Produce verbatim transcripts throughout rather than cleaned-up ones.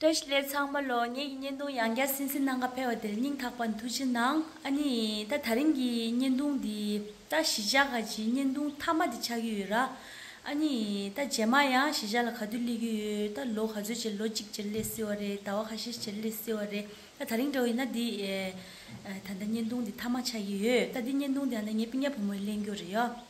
བཀྲ་ཤིས་བདེ་ལེགས་ཚང་མ་ལོ། ངེད་ཀྱི་བརྙན་ཐུང་ཡང་བསྐྱར་གསན་གཟིགས་གནང་ག་ཕེབས་པ་དེར་སྙིང་ཐག་པ་ནས་ཐུགས་རྗེ་གནང་། ཨ་ནི་ད་ད་རིང་གི་བརྙན་ཐུང་འདི་ད་གཞིས་ཆགས་ཁ་ཆེའི་བརྙན་ཐུང་མཐའ་མ་དེ་ཆགས་ཀྱི་ཡོད་ར། ཨ་ནི་ད་རྗེས་མ་ཡང་གཞིས་ཆགས་ལ་ག་དུས་སླེབས་ཀྱི་ཡོད། ད་ལོ་ག་ཚོད་ཅིག་ལོ་གཅིག་ཅིག་སླེབས་སྲིད་པ་རེད། ཟླ་བ་ཁ་ཤས་ཅིག་སླེབས་སྲིད་པ་རེད། ད་ད་རིང་འདྲ་བོ་ཡིན་ན་འདི་ཨེ་ཨེ་ད་ལྟ་བརྙན་ཐུང་འདི་མཐའ་མ་ཆགས་ཀྱི་ཡོད། ད་འདི་བརྙན་ཐུང་འདི་ཨ་ནི་ངའི་སྤུན་ཀྱག་བུ་མོས་ལེན་རྒྱུ་རེད་ཡ།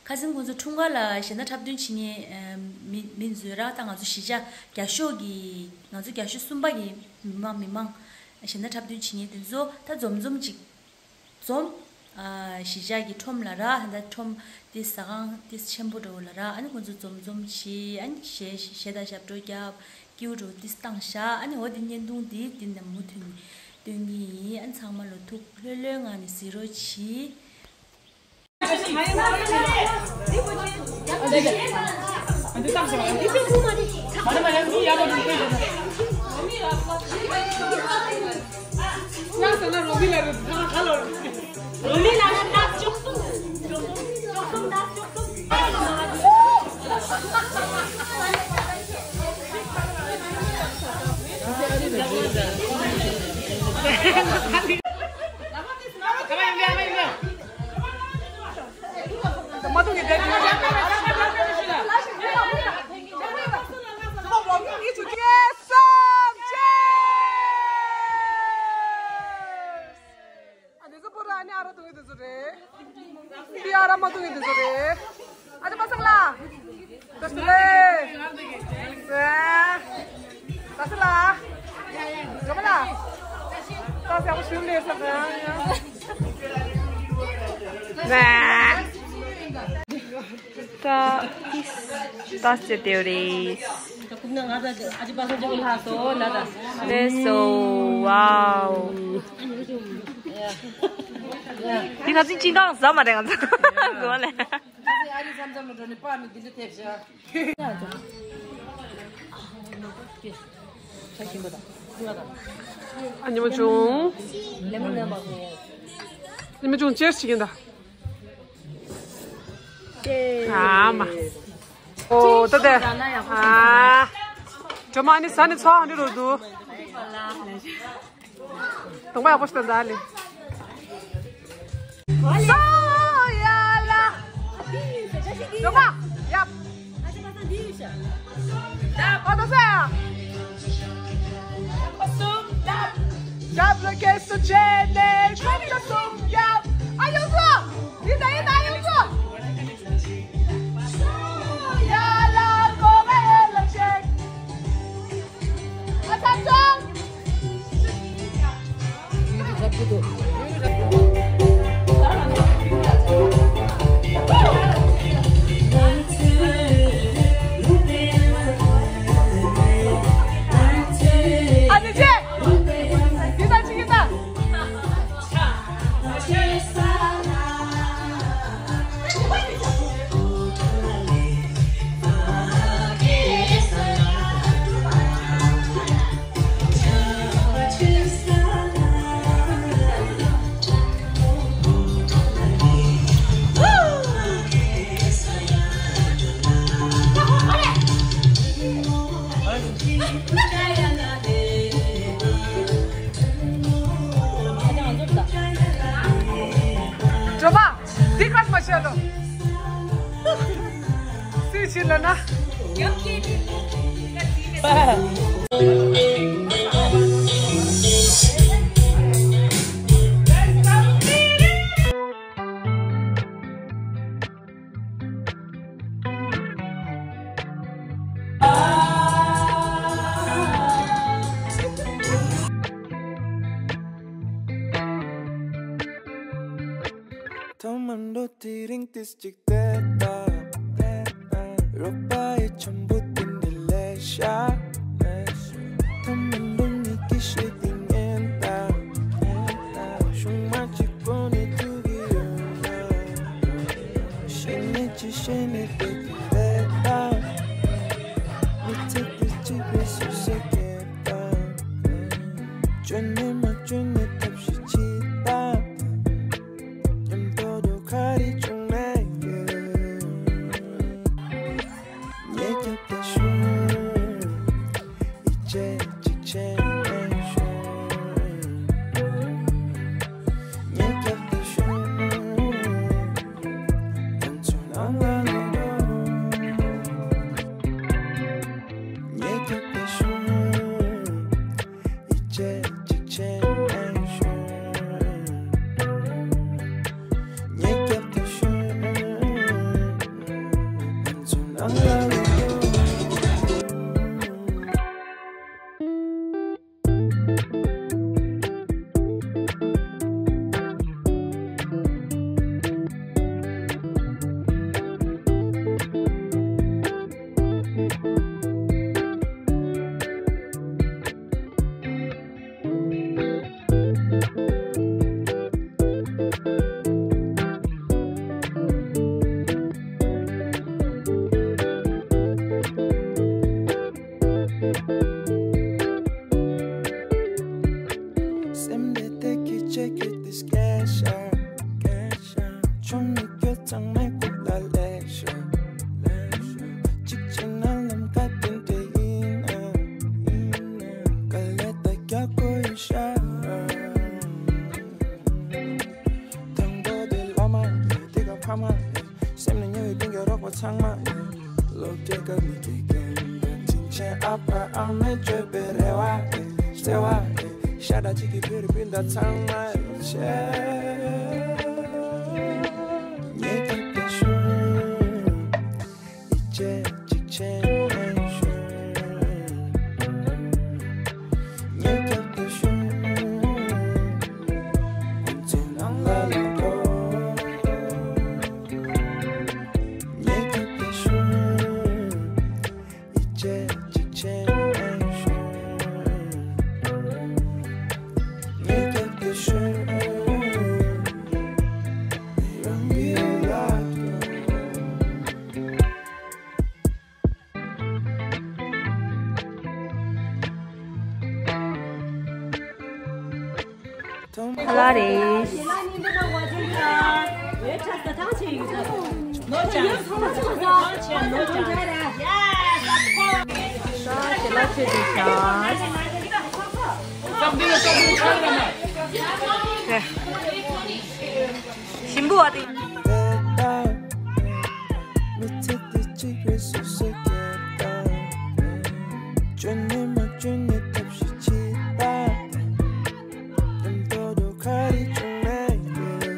ཁ་སང་ཁོང་ཚོ་འཁྲུངས་སྐར་ལ་གཞས་སྣ་འཁྲབ་སྟོན་བྱེད་མཁན་ཨེ་མི་མི་བཟོས་ར། ད་ང་ཚོ་གཞིས་ཆགས་རྒྱ་ཤོག་གི་ང་ཚོ་རྒྱ་ཤོག་གསུམ་པ་གི་མི་མང་མི་མང་གཞས་སྣ་འཁྲབ་སྟོན་བྱེད་མཁན་དེ་ཚོ་ད་འཛོམས་འཛོམས་ཅིག་འཛོམས། ཨ་གཞིས་ཆགས་ཀྱི་ཁྲོམ་ལ་ར། ད་ཁྲོམ་དེ་ཟ་ཁང་དེ་ཆེན་པོ་འདྲ་བོ་ལ་ར། ཨ་ནི་ཁོང་ཚོ་འཛོམས་འཛོམས་བྱེད། ཨ་ནི་གཞས་གཞས་དང་ཞབས་བྲོ་རྒྱབ། སྐྱིའུ་འདྲ་བོ་དེ་བཏང་ཤག་ཨ་ནི་འོ་དེ་བརྙན་ཐུང་དེ་དེ་ནས་མུ་མཐུད་ནས་སྟོན་གྱི་ཡིན། ཨ་ནི་ཚང་མ་ལོ་ཐུགས་ལྷོད་ལྷོད་ངང་ནས་གཟིགས་རོགས་གྱིས། ཨ་འདི་ཚོ་པོ་ར་ཨ་ནི་ཨ་རོ་གཏོང་གི་འདི་ཚོ་རེད། འདི་ཨ་ར་མ་གཏོང་གི་འདི་ཚོ་རེད། ཨ་ཅག་པ་སངས་ལ། ད་སུ་ལེ། ད་སུ་ལ། ག་མ་ལ། ད་སུ་ཡག་པོ་ཞུ་ལེ་ས་ད་ཡང་ཡང་། ད་ཏིས་ཏཱས་ཅེ་ཏེ་རེས། ལེ་སོ་ཝའོ། འདི་ང་ཚོའི་སྤྱི་བཏང་ཟ་མ་རེད་ང་ཚོ་གོ་ལེ། ཨ་ཉི་མ་ཆུང་། ཉི་མ་ཆུང་ཅེར་ཞིག་ཡིན་ད། ཨ་མ། ཨོ་ད་དེ། ཨ། ཇོ་མ་ནི་ཟ་ནི་ཚོགས་འདི་རུ་འདུག་གདོང་པ་ཡག་པོ་ཞིག་དང་ད་ལེ། སོ་ཡ་ལ། ཇོ་མ་ཡབ། ཨ་ད་ས་ཡ། ཞབས་ལ་སྐྱེལ་སོ་བྱས་ནས་ཁྲོམ་ལ་སོང་ཡབ། ཨ་ཡོང་སོ། ཡིན་ད་ཡིན་ད་ཡོང་སོ། ཡ་ལ་གོ་བ་ཡ་ལ་ཅེག་འགྲོ་མ། འདི་ཁར་མ་བཤད་དོ། སུས་ཕྱིན་ལ་ན། ཐོག་མར་འགྲོ་དེ་རིང་ཏིས་གཅིག་བལྟས་དང་། རོགས་པ་ཡི་འཆམ་པོ་དེ་འདྲ་ལས་ཤ། ཐོག་མར་འགྲོ་ནི་ཀི་ཤེས་དེ་ཉན་དང་། ཤུང་མ་གཅིག་པོ་ནི་ཐུག་གི་ཡོད་ན། ཤེས་ནི་ཅི་ཤེས་ནི་དེ་དེ་བལྟས་དང་། མི་ཚེ་དེ་གཅིག་རེད་སུ་ཟེར་གྱི་དང་། བཅོས་ནས་མ་བཅོས་ནས་ཐབས་ཤེས་བྱེད་དང་། མཉམ་དུ་འགྲོ་ག་རེ་བྱུང་ན་ཡོད། ཉེ་རྒྱབ་ཏུ་ཤོག་ཡིད་ཆེས་ ཁྲོམ་ནས་སྐྱོ་ཚང་མའི་ཁུག་ལ་ལས་ཤོར། གཅིག་བྱས་ན་ལམ་ཁ་དེ་འདྲ་ཡིན་ན། དཀའ་ལས་ད་རྒྱག་དགོས་ཡོད་ཤག་དང་པོ་དེ་བླ་མ་ཡིན། དེ་ག་ཕ་མ་ཡིན། སེམས་ནས་ཉེ་བའི་སྤུན་ཀྱག་རོགས་པ་ཚང་མ་ཡིན། སློབ་གྲྭའི་སྐབས་ནས་དགེ་རྒན་དང་དྲིན་ཆེན་ཨ་ཕ་ཨ་མས་བཅོལ་བའི་རེ་བ་ཡིན། བརྩེ་བ་ཡིན། ཤ་ཁྲག་གཅིག་གི་བོད་རིགས་སྤུན་ཟླ་ཚང་མ་ཡིན། ཆེ་ཉེ་སྐྱབས་དེ་ཤོར། ཡིད་ཆེས་གཅིག་བྱས་ནས་ཤོར། ཉེ་སྐྱབས་དེ་ཤོར། འོད་མཚོའི་ནང་ལ་ལུས་འགྲོ། ཉེ་སྐྱབས་དེ་ཤོར། ཡིད་ཆེས་གཅིག་བྱས་ནས་ཤོར། ཉེ་སྐྱབས་དེ་ཤོར། རང་གི་ལག་ཏུ། ཁ་ལག་རེད། ཞིམ་པོ་བ་དེ། མི་ཚེ་འདི་གཅིག་རེད་སོ་སོས་སྐྱེལ་ད། བཅོས་ནས་མ་བཅོས་ནས་ཐབས་ཤེས་བྱེད་ད། དོན་དོ་དོ་ག་རེ་བྱུང་ན་ཡོད།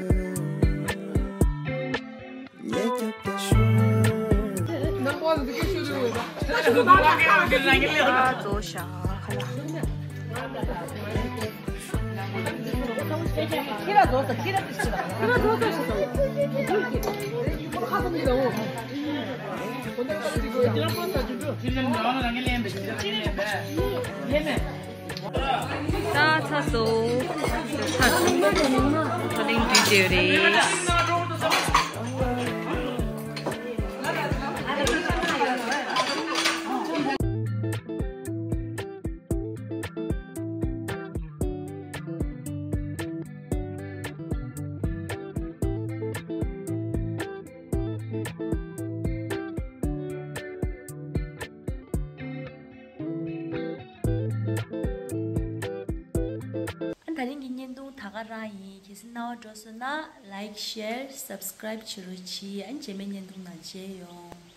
ཉེ་སྐྱབས་དེ་ཤོར། ཨ་ཙོ་ཤ་ཁ་ལག་ད་ཚ་སོ། ཚ་སོ། ཚ་གླིང་དུས་དེ་རེད། ཨ་ད་རིང་གི་བརྙན་ཐུང་ད་ག་རང་ཡིན། གལ་སྲིད་སྣང་བ་འགྲོ་སོང་ན་like, share, subscribe བྱེད་རོགས་གྱིས། ཨ་རྗེས་མའི་བརྙན་ཐུང་ནང་མཇལ་ཡོང་།